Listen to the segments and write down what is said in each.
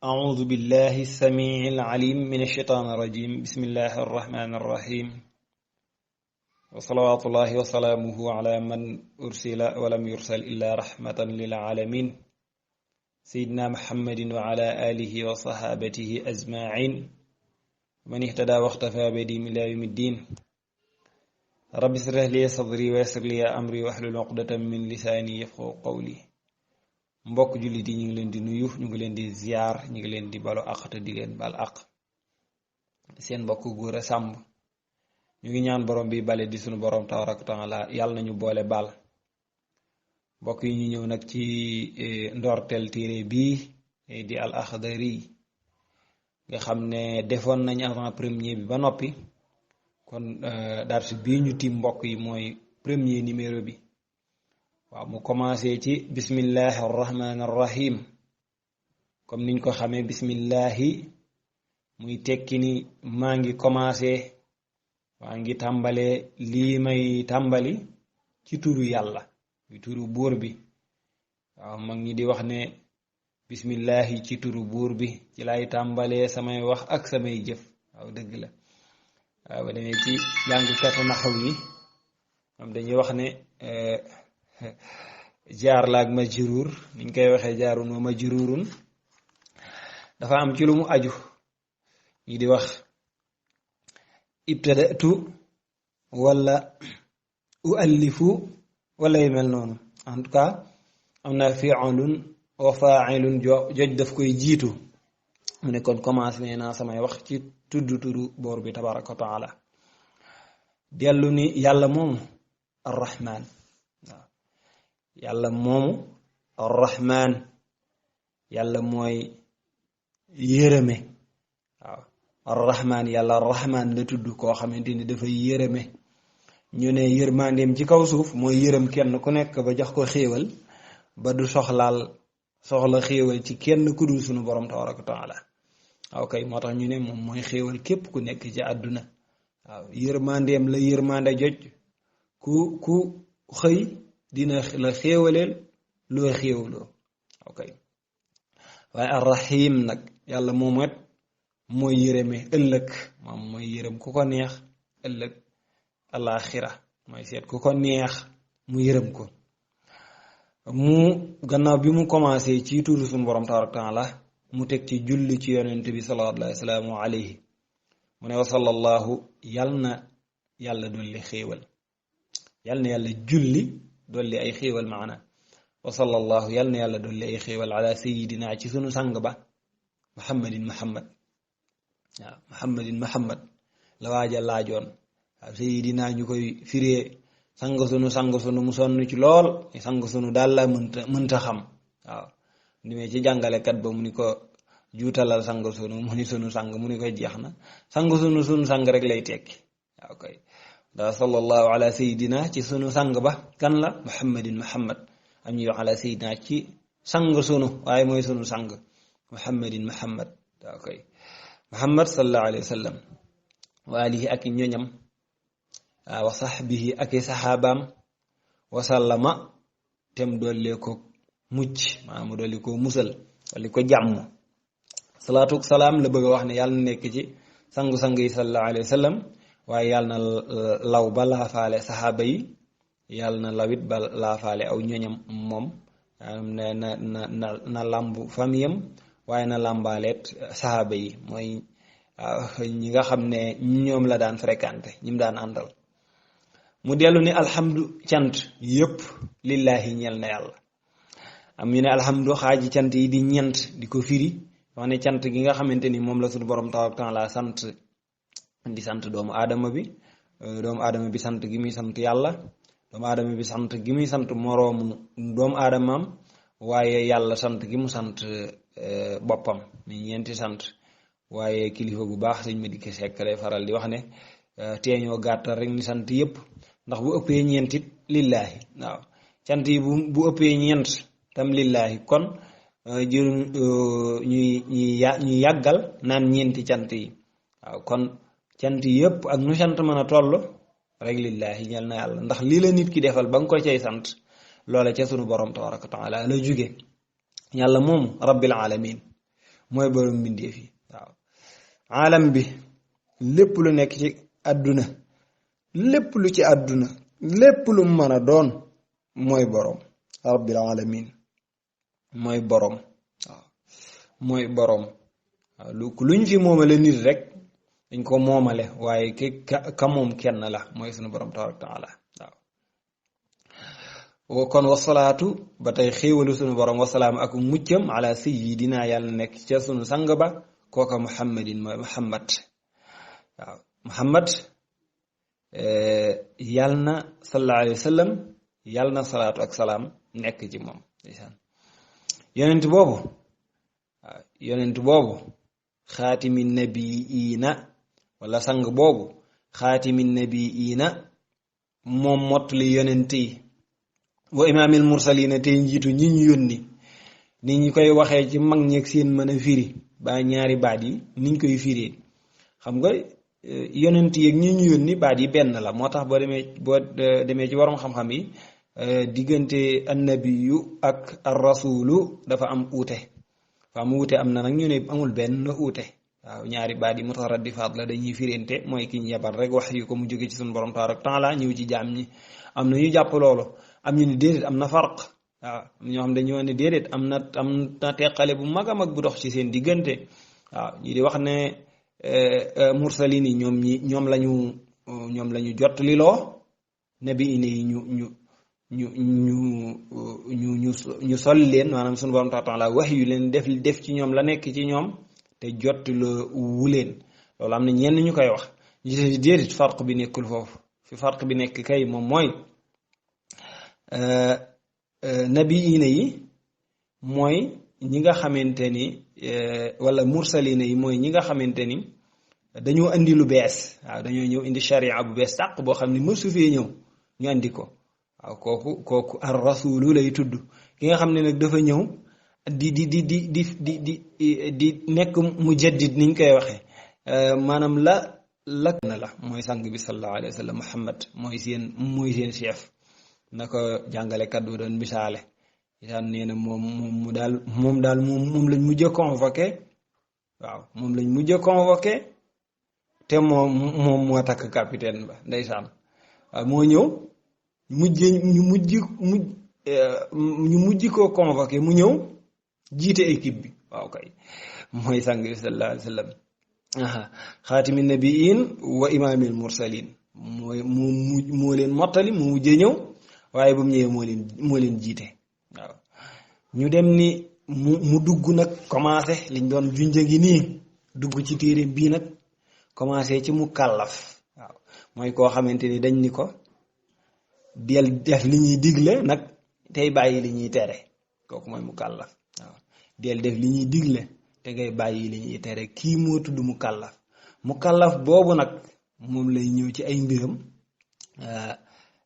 أعوذ بالله السميع العليم من الشيطان الرجيم بسم الله الرحمن الرحيم وصلوات الله وسلامه على من أرسل ولم يرسل إلا رحمة للعالمين سيدنا محمد وعلى آله وصحابته أجمعين من اهتدى واختفى بهديهم إلى يوم الدين رب اشرح لي صدري ويسر لي أمري واحلل عقدة من لساني يفقهوا قولي mbokk jullit yi ñu ngi leen di nuyu ñu ngi leen di ziar ñu ngi leen di balu àq te di leen bal àq seen mbokk Gora Samb ñu ngi ñaan borom bi bale di sunu borom tabaraka taala yàlla nañu boole bal mbokk yi ñu ñëw nag ci ndorteel téere bii di al Axdari nga xam ne defoon nañ avant premier bi ba noppi kon dars bii ñu tim mbokk yi mooy premier numéro bi waaw mu commencé ci bismillahi arrahmani arrahim comme niñ ko xamee bismillahi muy tekki ni maa ngi commencé maa ngi tàmbalee lii may tàmbali ci turu yàlla ci turu buur bi waaw mag ñi di wax ne bismillahi ci turu buur bi ci lay tàmbalee samay wax ak samay jëf waaw dëgg la waaw ba demee ci jàngkatu naxaw yi am dañuy wax ne jaar laag majruur niñ koy waxee jaarun wa majruurun dafa am ci lu mu aju ñi di wax ibtadatu wala uallifu wala yu mel noonu en tout cas am na fi'lun wa fa'ilun joj daf koy jiitu mu ne kon commencé nee naa samay wax ci tudd turu boor bi tabaraka wa taala dellu ni yàlla moomu arrahman yàlla moomu arrahman yàlla mooy yërëme waaw arrahman yàlla arrahman la tudd koo xamante ni dafay yërëme ñu ne yërmandeem ci kaw suuf mooy yërëm kenn ku nekk ba jox ko xéewal ba du soxla xéewal ci kenn ku dul sunu borom tabaraka wa taala waaw kay moo tax ñu ne moom mooy xéewal képp ku nekk ci àdduna waaw yërmandeem la yërmande joj ku xëy dina la xéewaleel loo xéewloo ok waaye arrahim nag yàlla moom it mooy yërëme ëllëg moom mooy yërëm ku ko neex ëllëg alaxira mooy seet ku ko neex mu yërëm ko mu gannaaw bi mu commencé ci turu suñu borom tabaraka taala mu teg ci julli ci yonent bi sallallahu alayhi mu ne wa sallallahu yal na yàlla dolli xéewal yal na yàlla julli dolli ay xéewal maana wa sallallahu yal na yàlla dolli ay xéewal ala sayidina ci sunu sang ba muhammadin muhammad waaw muhammadin la waaja laajoon waaw sayidina ñu koy firee sang sunu mu sonn ci lool sang sunu daal la mënta xam waaw ni mee ci jàngalekat ba mu ni ko juutalal sang sunu mu ni sunu sang mu ni ko jeex na sang sunu sang rek lay tekki waaw kay da sallallahu ala sayidina ci sunu sang ba kan la muhammadin muhammad am ñuy wax ala sayidina ci sang sunu waaye mooy sunu sang muhammadin muhammad waaw kay muhammad sallallahu alayhi wa sallam wa alihi ak ñoñam wa sahbihi ak saxaabaam wa sallama tem dollee ko mucc maanaam mu dolli ko musal dolli ko jàmm salaatu salaam la bëgg a wax ne yàlla na nekk ci sangu-sang yi sallallahu alayhi wa sallam waaye yàlla na law ba laafaale saxaaba yi yàlla na lawit ba laafaale aw ñoñam moom na làmbu famiyam waaye na làmbaaleet saxaaba yi mooy ñi nga xam ne ñoom la daan fréquenté ñi mu daan àndal mu dellu ni alhamdu cant yëpp lillahi ñel na yàlla am ñu ne alhamdu xaaji cant yi di ñent di ko firi wax ne cant gi nga xamante ni moom la suñu borom tabaraka taala sant di sant doomu aadama bi sant gi muy sant yàlla doomu aadama bi sant gi muy sant moroomu doomu aadamaam waaye yàlla sant gi mu sant boppam mi ñeenti sant waaye kilifa gu baax sëñ ma dikk sekk lay faral di wax ne teeñoo gàttal rek ni sant yëpp ndax bu ëppee ñeentit lillaahi waaw cant yi bu ëppee ñeent tam lillaahi kon jël ñuy yàggal naan ñeenti cant yi waaw kon cant yëpp ak nu sant mën a toll rek lillaahi ñel na yàlla ndax lii la nit ki defal ba nga ko cay sant loola ca sunu borom tabaraka taala la jóge yàlla moomu rabbil alamin mooy borom mbindeef yi waaw alam bi lépp lu nekk ci àdduna lépp lu ci àdduna lépp lu mën a doon mooy borom rabbil alamin mooy borom waaw mooy borom waaw luñ fi moomale nit rek dañ ko moomale waaye ka moom kenn la mooy sunu borom tabaraka taala waaw kon wasalaatu ba tey xéewalu sunu borom wasalaam ak muccam ala sayyidina yàlla nekk ca sunu sang ba kooka muhammadin mooy muhammad waaw muhammad yàlla na sallallahu alayhi wa sallam yàlla na salaatu ak salaam nekk ci moom yonent boobu waaw yonent boobu xaatimi nabiina wala sang boobu xaatimi nabiina moom mottali yonent yi wa imaamil mursalina tey njiitu ñi ñu yónni ni ñu koy waxee ci mag ñeeg seen mën a firi ba ñaari baat yi niñ koy firee xam nga yonent yeeg ñi ñu yónni baat yi benn la moo tax boo demee ci waroom xam-xam yi diggante annabiyu ak ar rasulu dafa am uute am na nag ñu ne amul benn uute waaw ñaari baat yi mutaraddifaat la dañuy firente mooy ki ñu yebal rek wax yu ko mu jóge ci suñu borom tabaaraka taala ñëw ci jaam ñi am na ñu jàpp loolu am ñu ne déedéet am na farq waaw ñoo xam dañoo ne déedéet am na teqale bu mag a mag bu dox ci seen diggante waaw ñi di wax ne mursalin yi ñoom lañu jot li loo nabi ini yi ñu sol leen maanaam suñu borom taala wax yu leen def ci ñoom la nekk ci ñoom te jot la wu leen loolu am na ñenn ñu koy wax ñu ne déedéet farq bi nekkul foofu fi farq bi nekk kay moom mooy nabiina yi mooy ñi nga xamante ni wala mursalina yi mooy ñi nga xamante ni dañoo indi lu bees waaw dañoo ñëw indi sharia bu bees tàq boo xam ne mësu fee ñëw ñu andi ko waaw kooku ar rasulu lay tudd ki nga xam ne nag dafa ñëw di nekk mujaddid niñ koy waxee maanaam la mooy sang bi sallallahu alayhi wa sallam muhammad mooy seen chef na ko jàngalekat bu doon misaale isaan nee na moom lañ mujj a convoqué waaw moom lañ mujj a convoqué te moom moo takk capitaine ba ndeysaan waaw moo ñëw ñu mujj koo convoqué mu ñëw jiite équipe bi waaw kay mooy sang bi sallallahu alayhi wa sallam xaatimi nabiin wa imaamil mursalin moo leen mottali moo mujjee ñëw waaye ba mu ñëwee moo leen jiite waaw ñu dem ni mu dugg nag commencé liñ doon junjë ngi nii dugg ci téere bii nag commencé ci mu kàllaf waaw mooy koo xamante ni dañ ni ko del def li ñuy digle nag tey bàyyi li ñuy tere kooku mooy mu kàllaf waaw del def li ñuy digle te ngay bàyyi li ñuy tere kii moo tudd mu kàllaf boobu nag moom lay ñëw ci ay mbiram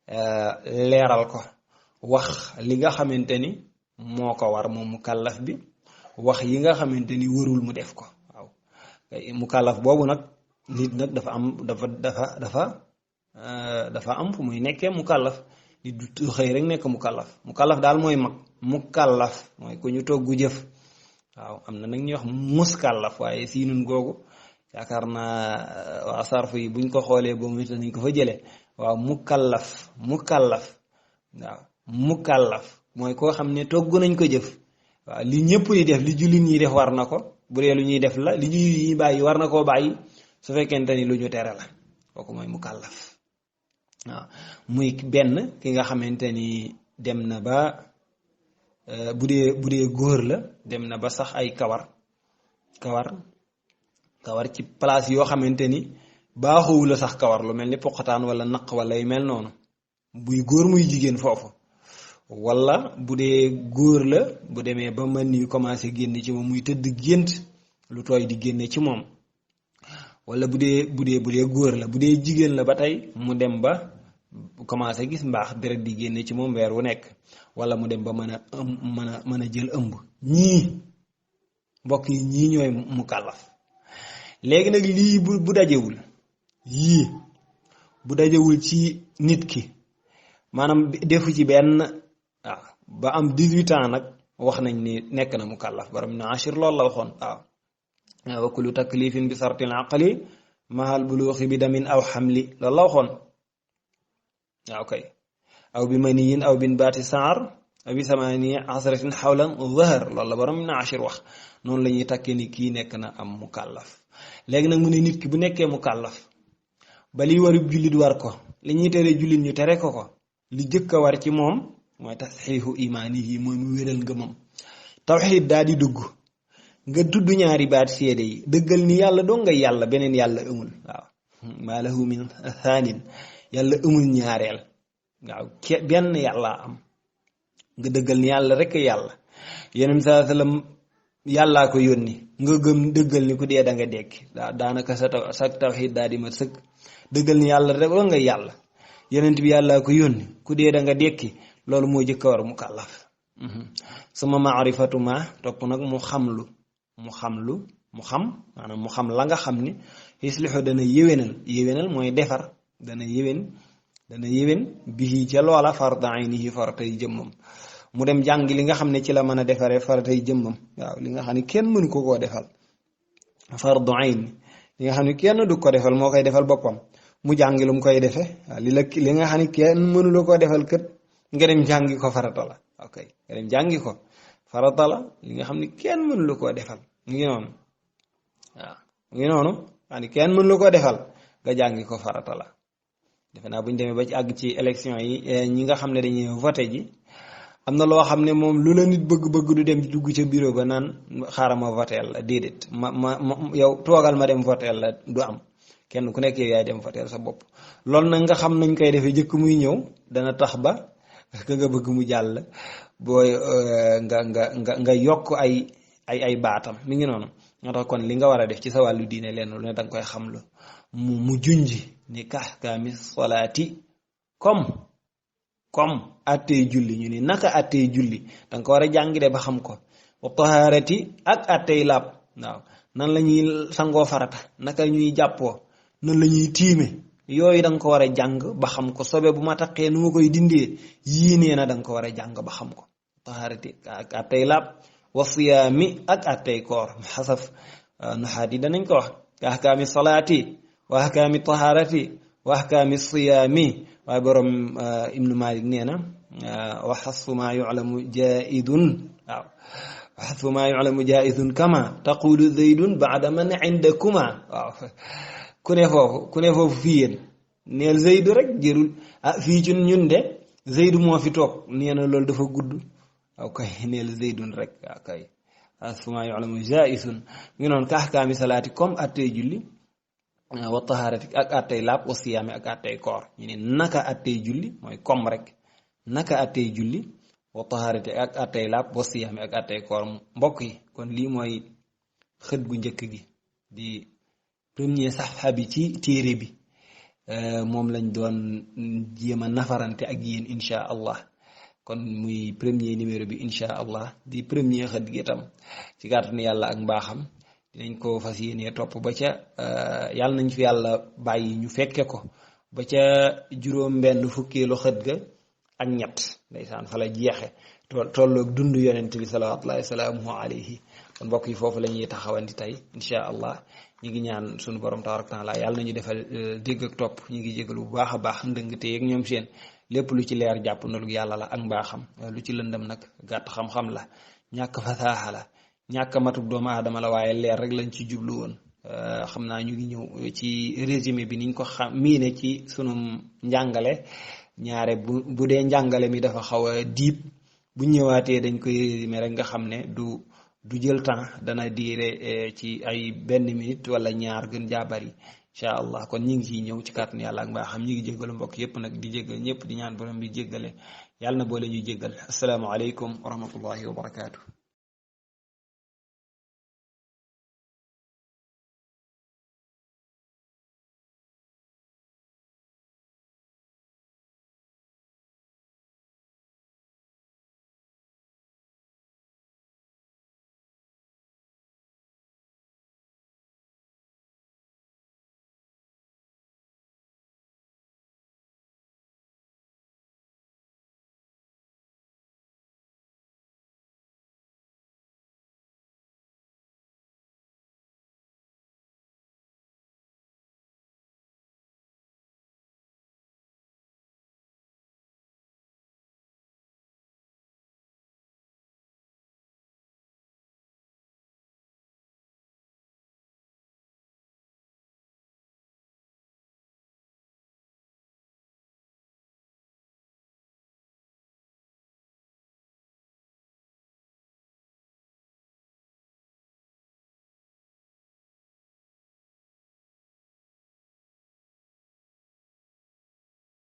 leeral ko wax li nga xamante ni moo ko war moom mu kàllaf bi wax yi nga xamante ni warul mu def ko waaw mu kàllaf boobu nag nit nag dafa am fu muy nekkee mu kàllaf nit du xëy rek nekk mu kàllaf daal mooy mag mu kàllaf mooy ku ñu toggu jëf waaw am na nag ñuy wax mus kàllaf waaye si nun googu yaakaar naa waa sarf yi buñ ko xoolee boobu nit nañ ko fa jëlee waaw mu kàllaf waaw mu kàllaf mooy koo xam ne togg nañ ko jëf waaw li ñëpp di def li jullit ñi def war na ko bu dee lu ñuy def la li ñuy bàyyi war na koo bàyyi su fekkente ni lu ñu tere la kooku mooy mu kàllaf waaw muy benn ki nga xamante ni dem na ba bu dee góor la dem na ba sax ay kawar ci place yoo xamante ni baaxuwu la sax kawar lu mel ni poqataan wala naq wala yu mel noonu buy góor muy jigéen foofu wala bu dee góor la bu demee ba mën ni commencé génn ci moom muy tëdd gént lu tooy di génne ci moom wala bu dee góor la bu dee jigéen la ba tey mu dem ba commencé gis mbaax deret di génne ci moom weer wu nekk wala mu dem ba mën a jël ëmb ñii mbokk yi ñii ñooy mu kàllaf léegi nag lii bu dajewul yii bu dajewul ci nit ki maanaam defu ci benn waaw ba am 18 ans nag wax nañ ni nekk na mu kàllaf borom na ashir loolu la waxoon waaw wa kullu taklifin bi sartil aqli mahal buluuxi bi damin aw xamli loolu la waxoon waaw kay aw bi maniyin aw bin baati saar aw bi samani asratin xawlan zahar loolu la borom na ashir wax noonu la ñuy takkee ni kii nekk na am mukallaf léegi nag mu ne nit ki bu nekkee mukallaf ba liy warub jullit war ko li ñuy tere jullit ñu tere ko ko li jëkk a war ci moom mooy tasxiixu imaanihi mooy mu wéral ngëmam tawxiid daal di dugg nga tudd ñaari baat seede yi dëggal ni yàlla doo nga yàlla beneen yàlla amul waaw maa lahu min thaanin yàlla amul ñaareel waaw benn yàlla am nga dëggal ni yàlla rek yàlla yeneen saa sallam yàllaa ko yónni nga gëm dëggal ni ku dee da nga dekki daanaka sa tawxiid daal di mat sëkk dëggal ni yàlla rek doo nga yàlla yeneen bi yàllaa ko yónni ku dee da nga dekki loolu moo jëkk a war mu kàllaf sama maarifatu ma topp nag mu xam maanaam mu xam la nga xam ni islixu dana yéwénal mooy defar dana yéwén bii ca loola farda aynihi faratay jëmmam mu dem jàngi li nga xam ne ci la mën a defaree faratay jëmmam waaw li nga xam ne kenn mënu ko koo defal fardu ayn li nga xam ne kenn du ko defal moo koy defal boppam mu jàngi lu mu koy defee waaw li nga xam ne kenn mënu la koo defal kët nga dem jàngi ko farata la ok nga dem jàngi ko farata la li nga xam ne kenn mënu la koo defal mu ngi noonu waaw mu ngi noonu xam ne kenn mënu la koo defal nga jàngi ko farata la defe naa bu ñu demee ba ci àgg ci élection yi ñi nga xam ne dañuy voté ji am na loo xam ne moom lu la nit bëgg-bëgg du dem dugg ca bureau ba naan xaaral ma voteel la déedéet ma yow toogal ma dem voteel la du am kenn ku nekk yow yaay dem voteel sa bopp loolu nag nga xam nañ koy defee jëkk muy ñëw dana tax ba ka nga bëgg mu jàll booy nga yokk ay baatam mi ngi noonu moo tax kon li nga war a def ci sa wàllu diine lenn lu ne danga koy xam lu mu junji ni kahkaami solaati comme attey julli ñu ni naka attey julli danga ko war a jàngi de ba xam ko wa taharati ak attey laab waaw nan la ñuy sangoo farata naka ñuy jàppoo nan la ñuy tiime yooyu danga ko war a jàng ba xam ko sobe bu ma taqee nu ma koy dindee yii nee na danga ko war a jàng ba xam ko taharati ak attey laab wa siyaami ak attey koor xasaf nuxaat yi danañ ko wax ka ahkaami salaati wa ahkaami taharati wa ahkaami siyaami waaye borom ibnu malik nee na wa xasfu maa yulamu jaidun waaw wa xasfu maa yulamu jaidun kama taqulu zaydun baada man indakuma waaw ku ne foofu fii yéen neel zaydu rek jërul fii ci ñun de zaydu moo fi toog nee na loolu dafa gudd waaw kay neel zaydun rek waaw kay xasfu maa yulamu jaidun ngi noonu ka ahkaami salaati comme attey julli wa taharati ak attey laab wa siyaami ak attey koor ñu ne naka attey julli mooy comme rek naka attey julli wa taharati ak attey laab wa siyaami ak attey koor mbokk yi kon lii mooy xët gu njëkk gi di premier safa bi ci téere bi moom lañ doon jéem a nafarante ak yéen insha allah kon muy premier numéro bi insha allah di premier xët gi itam ci kàttanu yàlla ak mbaaxam dinañ ko fas yéenee topp ba ca yàlla nañ fi yàlla bàyyi ñu fekke ko ba ca juróom-benn fukkeelu xët ga ak ñett ndeysaan fa la jeexe tolloog dund yonent bi salawaatullaahi salaamuhu alayhi kon mbokk yi foofu la ñuy taxawandi tey insha allah ñu ngi ñaan sunu borom tabaaraka taala yàlla nañu defal dégg ak topp ñu ngi jégalu bu baax a baax ndëng te yeeg ñoom seen lépp lu ci leer jàpp na lu yàlla la ak mbaaxam lu ci lëndam nag gàtt xam-xam la ñàkk fasaaxa la ñàkk matuk doomu aadama la waaye leer rek lañ ci jublu woon xam naa ñu ngi ñëw ci résumé bi niñ ko xam miine ci sunu njàngale ñaare bu dee njàngale mi dafa xaw a diib bu ñëwaatee dañ koy résumé rek nga xam ne du jël temps dana diire ci ay benn minute wala ñaar gën jaa bari incha allah kon ñi ngi ciy ñëw ci kàttanu yàlla ak mbaaxam ñi ngi jéggalu mbokk yépp nag di jéggal ñëpp di ñaan borom bi jéggale yàlla na boole ñuy jéggal asalaamaaleykum wa rahmatullahi wa barakaatu.